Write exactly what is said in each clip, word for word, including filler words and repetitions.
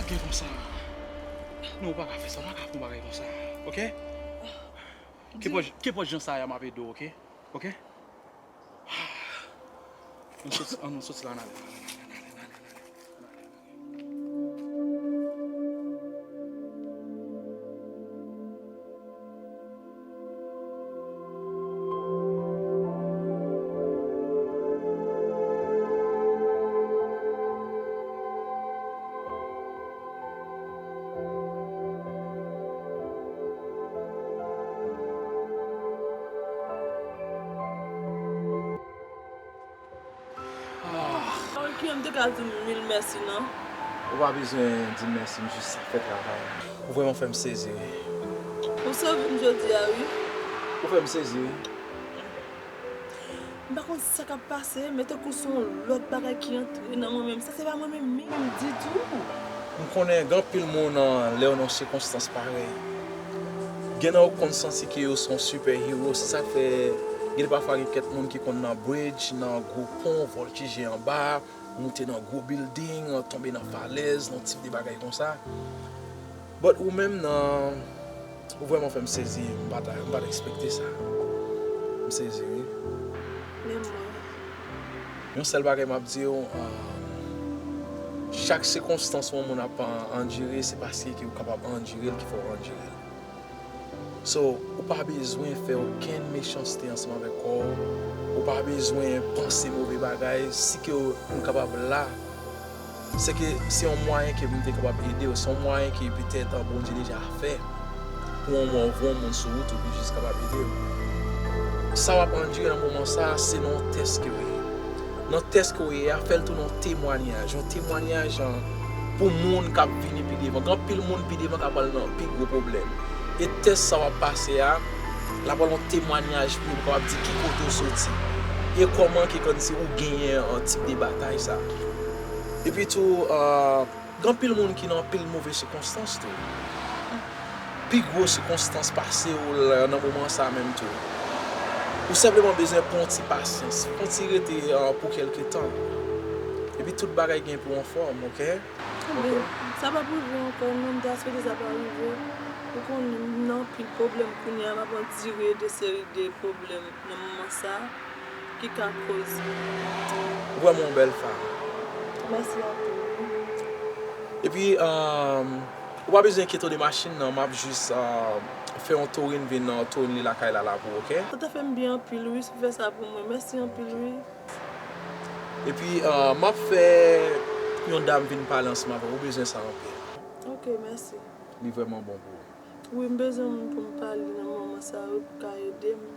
Gen konsa. Non, ou pa ka fè sa, ou pa ka fè yon bagay konsa. Oke? Kenpòt, kenpòt jan sa a, m ap ede w, oke? Oke? Ann soti, ann soti la, n ale. Ah. Ou pa bezwen di m mèsi, m jis fè travay m. Ou vrèman fè m sezi, wi. Ou sove m jodi a, wi. Ou fè m sezi, wi. M pa konn sa k ap pase, men tankou se yon lòt bagay ki antre nan mwen menm. Sa se pa mwen menm, menm ditou. M konnen gen anpil moun, ah, lè yo nan sikonstans parèy, gen nan yo konn santi ke yo se yon super hero. Se sa k fè gen de pafwa gen kèk moun ki konn nan bridge, nan gwo pon, vòltije anba, moute nan gwo building, tonbe nan falèz, nan tip de bagay konsa. But ou menm nan, ou vrèman fè m sezi, m pa ta, m pa ta ekspekte sa. M sezi, wi. Menm mwen. Yon sèl bagay m ap di w, ah, chak sikonstans yon moun ap, ah, andire, se paske ke ou kapab andire l ki fè w andire l. So, ou pa bezwen fè okenn mechanste ansanm avèk kò w. Ou pa bezwen panse move bagay. Si ke m kapab la, se ke se yon mwayen ke m te kapab ede w. Se yon mwayen ke petèt Bondye deja fè pou yon moun, yon moun sou wout ou, pou jis kapab ede w. Sa w ap andire nan moman sa a, se nan yon tès ke w ye. Nan tès ke w ye a, fè l tounen yon temwayaj. Yon temwayaj, an, pou moun k ap vini pi devan. Gen anpil moun pi devan k ap pral nan pi gwo pwoblèm. E tès sa w ap pase a, l ap pral yon temwayaj pou yo, pou kapab di ki kote w soti. E kòman ke kòmsi ou genyen, an, tip de batay sa. Epi tou, ah, gen anpil moun ki nan anpil move sikonstans tou. Pi gwo sikonstans pase w l nan moman sa menm tou. Ou senpleman bezwen pran yon ti pasyans, pran yon ti rete, ah, pou kèlke tan. Epi tout bagay gen pou anfòm, oke? Men, sa p ap rive ankò, non, m ta swete sa pa rive. Ou konnen m nan anpil pwoblèm kounye a, m ap andire de seri de pwoblèm nan moman sa a ki ka koz. Ou vrèman yon bèl fanm. Mèsi anpil. Epi, um, ou pa bezwen enkyete w de machin nan, m ap jis, uh, fè yon tourin vin, uh, tourin li lakay la, la pou ou, oke? Sa ta fè m byen anpil, wi, si w fè sa pou mwen. Mèsi anpil, wi. Epi, uh, m ap fè yon dam vin pale ansanm avè w. Ou bezwen sa anpil. Oke, mèsi. Li vrèman bon pou ou. Wi, m bezwen moun pou m pale nan moman sa yo, pou ka ede m.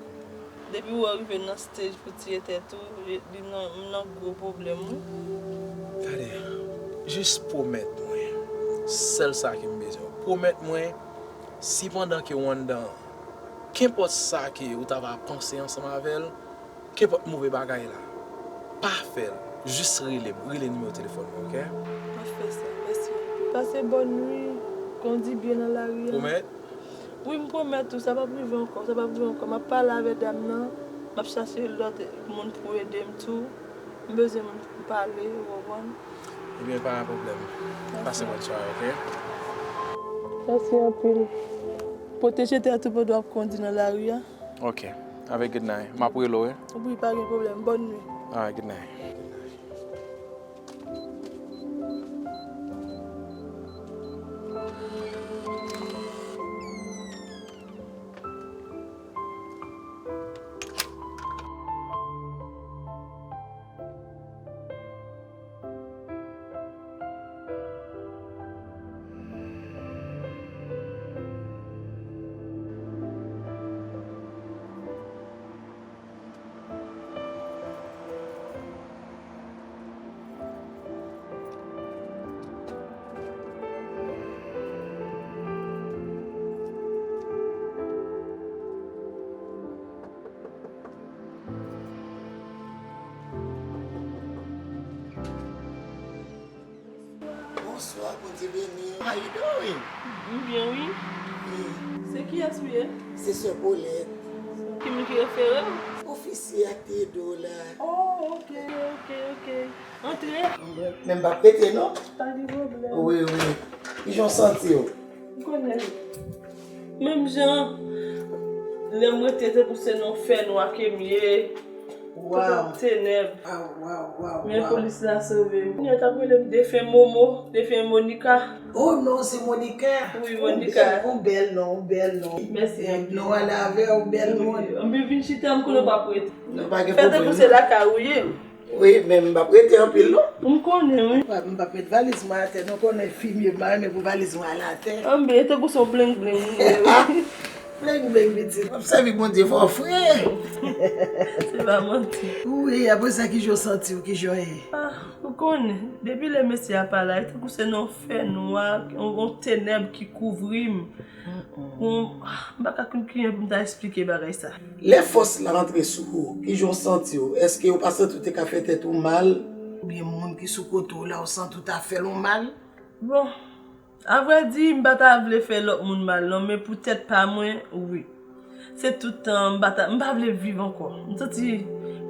Depi w rive nan stage pou tiye tèt ou, li, li nan, m nan gwo pwoblèm, wi. Gade, jis pwomèt mwen, sèl sa ke m bezwen. Pwomèt mwen, si pandan ke w anndan, kenpòt sa ke ou ta va panse ansanm avè l, kenpòt move bagay la, pa fè l. Jis rele m, rele nimewo telefòn mwen, oke? M ap fè sa, mèsi anpil. Pase bòn nwi, kondi byen nan lari a. Pwomèt? Wi, m pwomèt ou, sa p ap rive ankò, sa p ap rive ankò. M ap pale avè dam nan, m ap chache lòt moun pou ede m tou. M bezwen moun pou m pale, ou konprann? Ebyen, pa gen pwoblèm. Pase bòn sware, oke? Mèsi anpil. Pwoteje tèt ou pandan w ap kondi nan lari a. Ok. Avèk good night. M ap rele w, wi. Wi, pa gen pwoblèm. Bòn nwi. Alright, good night. Bonswa, Bondye beni w. How you doing? M byen, wi. Wi. Se kiyès ou ye? Se sè Paulette. Ki moun ki refere w? Ofisye a k te ede w la. Oh, ok, ok, ok. Antre. Men m p ap rete, non. Pa gen pwoblèm. Wi, wi. Kijan w santi w? M konnen. Menm jan, lè m rete tankou se nan fènwa ke m ye. Waw. Tankou tenèb. Waw, waw, waw. Men polis la sove m. Yo t ap rele m defen Momo, defen Monica. Oh non, se Monica. Wi, Monica. Yon bèl non, yon bèl non. Mèsi anpil. Non, ale avè yon bèl moun. Anpil vin chita, m konnen w p ap rete. Non, pa gen Fè tankou se lakay ou ye. Wi, men m p ap rete anpil non. M konnen, wi. M p ap met valiz mwen atè, non, konnen fi m ye, m pa renmen pou valiz mwen al atè. Anben, e tankou se yon bling bling. Bling bling pitit. W ap sèvi Bondye fò fre. Se pa manti. Wi, apre sa kijan w santi w, kijan w ye? Ah, ou konnen, depi lè mesye a pa la, e tankou se nan fènwa, yon, yon tenèb ki kouvri m. Bon, m pa ka konn kijan pou m ta eksplike bagay sa. Lè fòs la antre sou ou, kijan w santi w? Èske w pa santi w te ka fè tèt ou mal? Oubyen moun ki sou kote w la, w santi w ta fè l yon mal? Bon, avrèdi, m pa ta vle fè lòt moun mal non, men pou tèt pa mwen, wi. Se tout tan, m pa ta, m pa vle viv ankò. M santi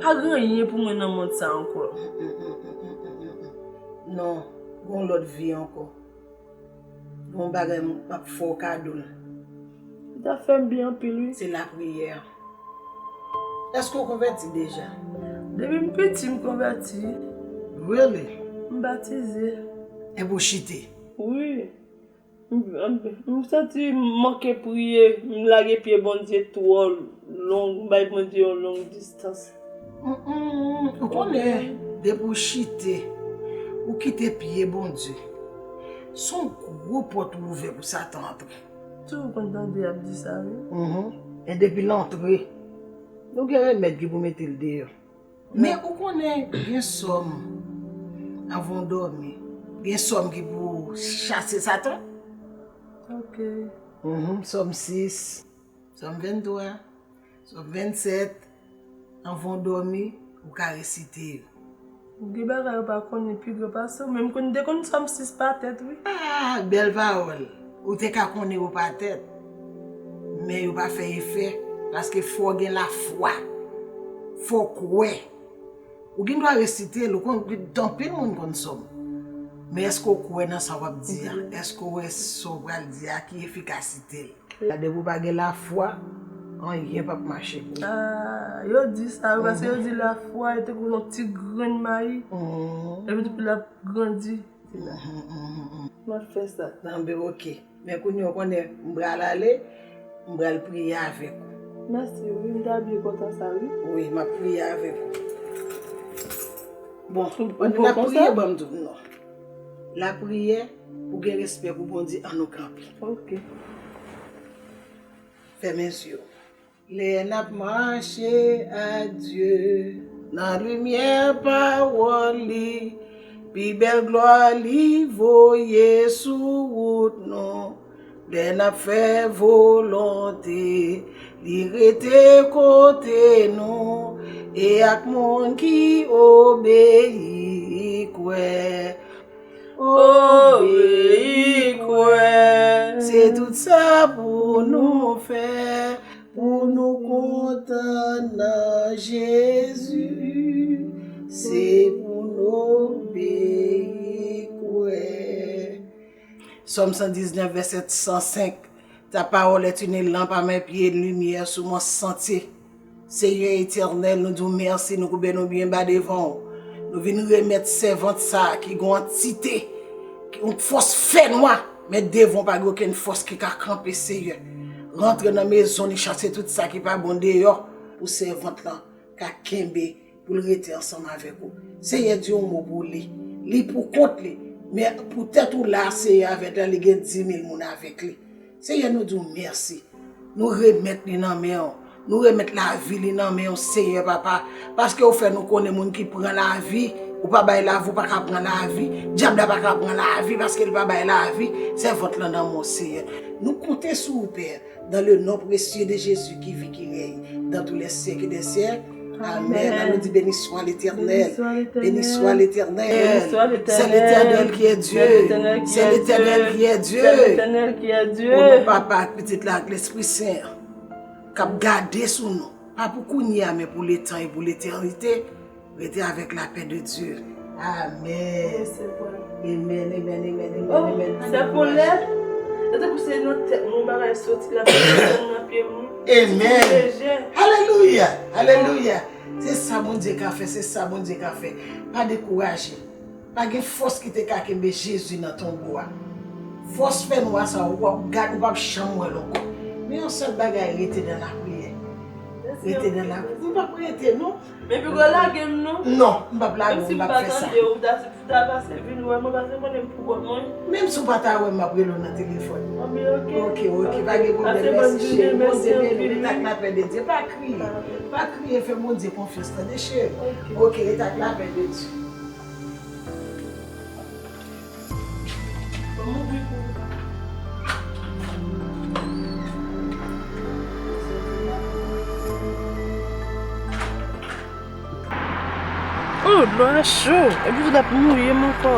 pa gen anyen pou mwen nan mond sa ankò. Non, gen yon lòt vi ankò. Gen yon bagay m ap fè w kado l. Li ta fè m byen anpil, wi. Se lapriyè. Èske w konvèti deja? Depi m piti, m konvèti. Really? M batize. Epi w chite? Wi. M, m, m santi m manke priye, m lage pye Bondye twò long, m bay Bondye yon long distans. Mm, mm, ou konnen, depi w chite, ou kite pye Bondye, se yon gwo pòt ou ouvè pou Satan antre. Toujou konn tande y ap di sa, wi. Mhm. E depi l antre, nou gen remèd ki pou mete l deyò. Men ou konnen, gen sòm, anvan w dòmi, gen sòm ki pou chase Satan. Ok. Mhm, sòm sis, sòm venntwa, sòm vennsèt, anvan w dòmi, ou ka resite yo. Gen bagay ou pa konnen pi gran pase w, men m konn, te konn sòm sis pa tèt, wi. Ah, bèl pawòl. Ou te ka konnen yo pa tèt. Men yo pa fè efè, paske fò w gen lafwa. Fò w kwè. Ou gen dwa resite l, ou konn, anpil moun konn sòm. Men èske w kwè nan sa w ap di a? Èske w wè sa w pral di a, ki efikasite l? Depi w pa gen lafwa, anyen p ap mache pou ou. Ah, yo di sa, wi, paske yo di lafwa, e tankou yon ti grenn mayi. Epi depi l ap grandi, se la. M ap fè sa. Anben, ok. Men kounye a, w konnen, m pral ale, m pral priye avèk ou. Mèsi, wi, m ta byen kontan sa, wi. Wi, m ap priye avèk ou. Bon, pandan n ap priye, ban m di w non. Lapriyè, pou gen respè pou Bondye, ann nou kanpe. Ok. Fèmen zye w. Lè n ap mache ak Dye nan limyè pawòl li, pi bèl glwa li voye sou wout nou. Lè n ap fè volonte li, rete kote nou, e ak moun ki obeyi kwè. Obeyi kwè. Se tout sa pou nou fè, pou nou kontan nan Jezi. Se pou nou obeyi kwè. Sòm san diznèf, vèsè san senk. Ta parole est une lampe à mes pieds, une lumière sur mon sentier. Seyè Etènèl, nou di w mèsi, nou koube nou byen ba devan w. Nou vin remèt sèvant sa a ki gen yon antite, ki yon fòs fènwa, men devan w pa gen okenn fòs ki ka kanpe, Seyè. Rantre nan mezon li, chase tout sa ki pa bon deyò, pou sèvant lan ka kenbe, pou l rete ansanm avèk ou. Seyè, di yon mo pou li. Li pou kont li, men poutèt ou la, Seyè, avèk la, li gen dimil moun avèk li. Seyè, nou di w mèsi. Nou remèt li nan men w. Nou remèt lavi li nan men w, Seyè Papa. Paske ou fè nou konnen moun ki pran lavi, ou pa bay lavi, ou pa ka pran lavi. Dyab la pa ka pran lavi, paske li pa bay lavi. Sèvant lan nan men w, Seyè. Nou konte sou ou, Pè, dans le nom précieux de Jésus qui vit, qui règne dans tous les siècles des siècles. Amen. Amen. Allons dire, béni soit l'Éternel. Béni soit l'Éternel. Béni soit l'Éternel. Béni soit l'Éternel. C'est l'Éternel qui est Dieu. C'est l'Éternel qui est Dieu. C'est l'Éternel qui est Dieu. C'est l'Éternel qui est Dieu. Au nom Papa, Pitit la, ak Lespri Sen, k ap gade sou nou. Pa pou kounye a, men pou letan e pou letènite. Rete avec la paix de Dieu. Amen. Resevwa. Amen, amen, amen, amen, Oh, amen. se pou lè. E te pou se nan tèt mwen bagay soti la, pou nan pye mwen. Amen. Leje. Alelouya, alelouya. Se sa Bondye ka fè, se sa Bondye ka fè. Pa dekouraje. Pa gen fòs ki te ka kenbe Jezi nan tonbo a. Fòs fènwa sa, ou ap gad, ou p ap janm wè l ankò. Men yon sèl bagay, rete nan lapriyè. Rete nan lapriyè. Ou p ap rete, non. Men pi gwo lage m non. Non, m p ap lage Menm w, si m m p ap pa fè sa. Tande ou, ta, ta pase vin wè mwen, pase konnen m pou kont mwen. Menm si w pa ta wè m, m ap rele w nan telefòn. Anben, ok. Ok, ok, pa gen pwoblèm. Pase Mèsi bonne cheri. Journée, Bondye mèsi beni w. anpil. Rete ak lapè de Dye. Pa kriye. Pa kriye, fè Bondye konfyans, tande cheri. Ok. Ok, rete ak lapè de Dye. Ban m ouvri pou ou. Oh, dlo a cho. Epi w ap mouye m ankò.